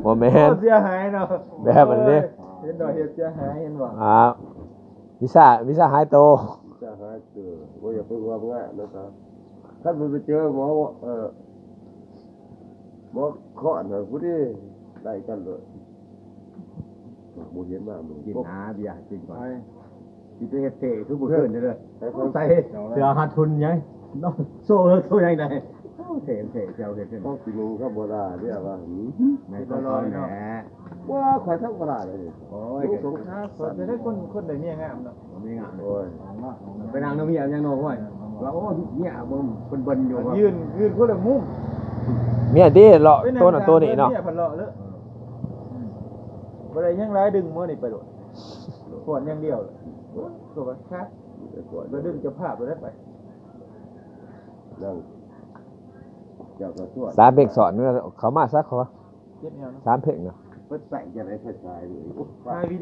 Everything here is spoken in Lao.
ບໍ່ແມ່ນ ເສຍຫາຍເນາະ ແບບນັ້ນເດ້ ໂອ້ຍ ເຫັນດອກເຫັດເສຍຫາຍ ເຫັນບໍ່? ອ່າ ວິຊາ ວິຊາຫາຍໂຕ ວິຊາຫາຍໂຕ ບໍ່ຢາກໄປຮ່ວມງານນຳເຂົາ ຄັນບໍ່ໄປເຈີໝໍ ເອີ ໝໍຄ້ອນພຸ້ນເດ້ ໄລ່ກັນໂລດ ບໍ່ເຫັນມາມື້ ກິນຫາເບຍກິນກ່ອນ ຊິໄປເຮັດເທ່ຄືມື້ຄືນເດີ ໃສ່ເສື້ອຮັດຫຸ່ນຫຍັງ ໂຊ ໂຊຫຍັງໄດ້ ເທ່ ເທ່ ເທົ່ເຮັດເທົ່ ເຮົາຊິນຸ່ງທຳມະດາເດ້ວ່າ ແມ່ນຂອງຂ້ອຍແຫຼະ ວ່າຂ້ອຍທຳມະດາເລີຍ ໂອ້ຍ ນຸ່ງສົ້ງຂາສັ້ນ ແຕ່ຄົນ ຄົນໄດ້ເມຍງາມເນາະ ເມຍງາມ ໂອ້ຍ ໄປນັ່ງນຳເມຍຫຍັງເນາະ ຫ້ວຍ ວ່າ ໂອ້ ເມຍເບິ່ງ ເພິ່ນເບິ່ງຢູ່ ຢືນ ຢືນຄົນລະມຸມ ເມຍເດ້ເລາະ ໂຕນັ້ນໂຕນີ້ເນາະ ເມຍພັນເລາະເລີຍ ບໍ່ໄດ້ຫຍັງຫຼາຍ ດຶງໝໍນີ້ໄປໂລດ ກວດຢ່າງດຽວ ໂອ້ຍ ໂຕກໍຄັກ ໄປກວດ ໄປດຶງເຈົ້າພາບໄປໄດ້ໄປ ເຈົ້າກໍກວດ ສາມເພັກສອນ ເຂົາມາຊະ ເຂົາວ່າ ເຈັບແອວເນາະ ສາມເພັກນະ ເພິ່ນໃສ່ຈັ່ງໃດ ເພິ່ນໃສ່ເລີຍ ໂອ້ຍ ຖ່າຍວິ